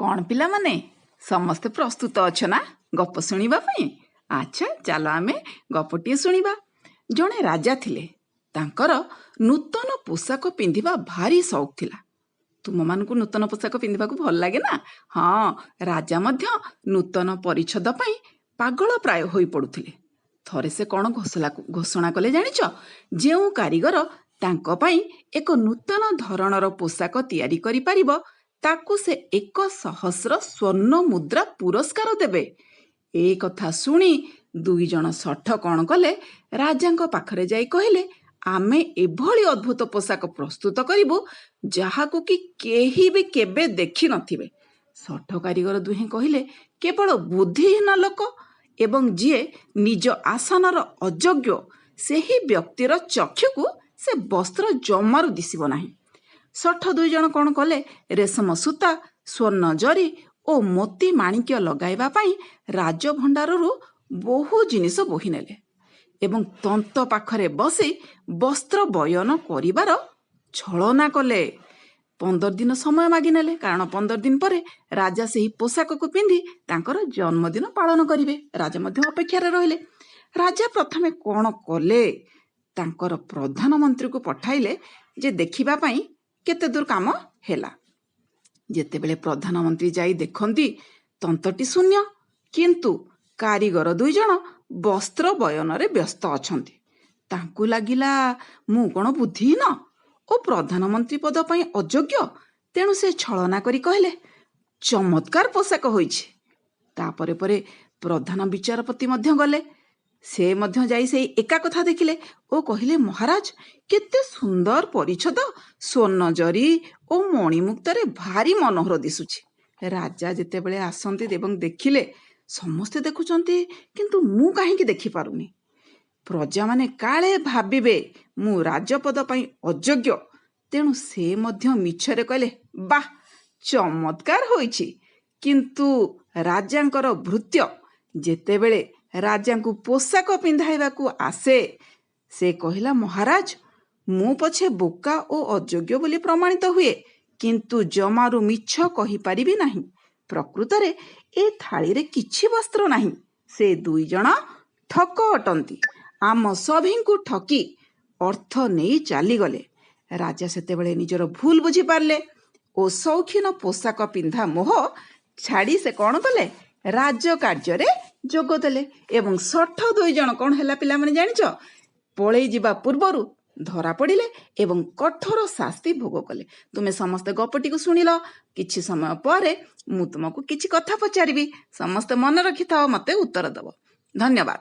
କ'ଣ ପିଲାମାନେ, ସମସ୍ତେ ପ୍ରସ୍ତୁତ ଅଛ ନା ଗପ ଶୁଣିବା ପାଇଁ? ଆଚ୍ଛା, ଚାଲ ଆମେ ଗପଟିଏ ଶୁଣିବା। ଜଣେ ରାଜା ଥିଲେ। ତାଙ୍କର ନୂତନ ପୋଷାକ ପିନ୍ଧିବା ଭାରି ସଉକ ଥିଲା। ତୁମମାନଙ୍କୁ ନୂତନ ପୋଷାକ ପିନ୍ଧିବାକୁ ଭଲ ଲାଗେ ନା? ହଁ, ରାଜା ମଧ୍ୟ ନୂତନ ପରିଚ୍ଛଦ ପାଇଁ ପାଗଳ ପ୍ରାୟ ହୋଇ ପଡୁଥିଲେ। ଥରେ ସେ କ'ଣ ଘୋଷଣା କଲେ ଜାଣିଛ? ଯେଉଁ କାରିଗର ତାଙ୍କ ପାଇଁ ଏକ ନୂତନ ଧରଣର ପୋଷାକ ତିଆରି କରିପାରିବ, ତାକୁ ସେ 1 ସହସ୍ର ସ୍ୱର୍ଣ୍ଣ ମୁଦ୍ରା ପୁରସ୍କାର ଦେବେ। ଏ କଥା ଶୁଣି ଦୁଇ ଜଣ ଶଠ କ'ଣ କଲେ? ରାଜାଙ୍କ ପାଖରେ ଯାଇ କହିଲେ, ଆମେ ଏଭଳି ଅଦ୍ଭୁତ ପୋଷାକ ପ୍ରସ୍ତୁତ କରିବୁ, ଯାହାକୁ କି କେହି ବି କେବେ ଦେଖିନଥିବେ। ଶଠ କାରିଗର ଦୁହେଁ କହିଲେ, କେବଳ ବୁଦ୍ଧିହୀନ ଲୋକ ଏବଂ ଯିଏ ନିଜ ଆସନର ଅଯୋଗ୍ୟ, ସେହି ବ୍ୟକ୍ତିର ଚକ୍ଷୁକୁ ସେ ବସ୍ତ୍ର ଜମାରୁ ଦିଶିବ ନାହିଁ। ଶଠ ଦୁଇ ଜଣ କ'ଣ କଲେ? ରେଶମ ସୂତା, ସ୍ୱର୍ଣ୍ଣ ଜରି ଓ ମୋତି ମାଣିକ୍ୟ ଲଗାଇବା ପାଇଁ ରାଜଭଣ୍ଡାରରୁ ବହୁ ଜିନିଷ ବୋହି ନେଲେ ଏବଂ ତନ୍ତ ପାଖରେ ବସି ବସ୍ତ୍ର ବୟନ କରିବାର ଛଳନା କଲେ। 15 ଦିନ ସମୟ ମାଗିନେଲେ, କାରଣ 15 ଦିନ ପରେ ରାଜା ସେହି ପୋଷାକକୁ ପିନ୍ଧି ତାଙ୍କର ଜନ୍ମଦିନ ପାଳନ କରିବେ। ରାଜା ମଧ୍ୟ ଅପେକ୍ଷାରେ ରହିଲେ। ରାଜା ପ୍ରଥମେ କ'ଣ କଲେ? ତାଙ୍କର ପ୍ରଧାନମନ୍ତ୍ରୀକୁ ପଠାଇଲେ ଯେ ଦେଖିବା ପାଇଁ କେତେ ଦୂର କାମ ହେଲା। ଯେତେବେଳେ ପ୍ରଧାନମନ୍ତ୍ରୀ ଯାଇ ଦେଖନ୍ତି, ତନ୍ତଟି ଶୂନ୍ୟ, କିନ୍ତୁ କାରିଗର ଦୁଇ ଜଣ ବସ୍ତ୍ର ବୟନରେ ବ୍ୟସ୍ତ ଅଛନ୍ତି। ତାଙ୍କୁ ଲାଗିଲା, ମୁଁ କ'ଣ ବୁଦ୍ଧିହୀନ ଓ ପ୍ରଧାନମନ୍ତ୍ରୀ ପଦ ପାଇଁ ଅଯୋଗ୍ୟ? ତେଣୁ ସେ ଛଳନା କରି କହିଲେ, ଚମତ୍କାର ପୋଷାକ ହୋଇଛି। ତାପରେ ପରେ ପ୍ରଧାନ ବିଚାରପତି ମଧ୍ୟ ଗଲେ। ସେ ମଧ୍ୟ ଯାଇ ସେଇ ଏକା କଥା ଦେଖିଲେ ଓ କହିଲେ, ମହାରାଜ, କେତେ ସୁନ୍ଦର ପରିଚ୍ଛଦ! ସ୍ୱର୍ଣ୍ଣ ଜରି ଓ ମଣିମୁକ୍ତାରେ ଭାରି ମନୋହର ଦିଶୁଛି। ରାଜା ଯେତେବେଳେ ଆସନ୍ତି ଏବଂ ଦେଖିଲେ, ସମସ୍ତେ ଦେଖୁଛନ୍ତି, କିନ୍ତୁ ମୁଁ କାହିଁକି ଦେଖିପାରୁନି? ପ୍ରଜାମାନେ କାଳେ ଭାବିବେ ମୁଁ ରାଜପଦ ପାଇଁ ଅଯୋଗ୍ୟ। ତେଣୁ ସେ ମଧ୍ୟ ମିଛରେ କହିଲେ, ବାଃ, ଚମତ୍କାର ହୋଇଛି। କିନ୍ତୁ ରାଜାଙ୍କର ଭୃତ୍ୟ ଯେତେବେଳେ ରାଜାଙ୍କୁ ପୋଷାକ ପିନ୍ଧାଇବାକୁ ଆସେ, ସେ କହିଲା, ମହାରାଜ, ମୁଁ ପଛେ ବୋକା ଓ ଅଯୋଗ୍ୟ ବୋଲି ପ୍ରମାଣିତ ହୁଏ, କିନ୍ତୁ ଜମାରୁ ମିଛ କହିପାରିବି ନାହିଁ। ପ୍ରକୃତରେ ଏ ଥାଳିରେ କିଛି ବସ୍ତ୍ର ନାହିଁ। ସେ ଦୁଇ ଜଣ ଠକ ଅଟନ୍ତି। ଆମ ସଭିଙ୍କୁ ଠକି ଅର୍ଥ ନେଇ ଚାଲିଗଲେ। ରାଜା ସେତେବେଳେ ନିଜର ଭୁଲ ବୁଝିପାରିଲେ ଓ ସୌଖିନ ପୋଷାକ ପିନ୍ଧା ମୋହ ଛାଡ଼ି ସେ କ'ଣ କଲେ? ରାଜ କାର୍ଯ୍ୟରେ ଯୋଗ ଦେଲେ। ଏବଂ ଶଠ ଦୁଇ ଜଣ କ'ଣ ହେଲା ପିଲାମାନେ ଜାଣିଛ? ପଳେଇ ଯିବା ପୂର୍ବରୁ ଧରା ପଡ଼ିଲେ ଏବଂ କଠୋର ଶାସ୍ତି ଭୋଗ କଲେ। ତୁମେ ସମସ୍ତେ ଗପଟିକୁ ଶୁଣିଲ। କିଛି ସମୟ ପରେ ମୁଁ ତୁମକୁ କିଛି କଥା ପଚାରିବି। ସମସ୍ତେ ମନେ ରଖିଥାଅ, ମତେ ଉତ୍ତର ଦେବ। ଧନ୍ୟବାଦ।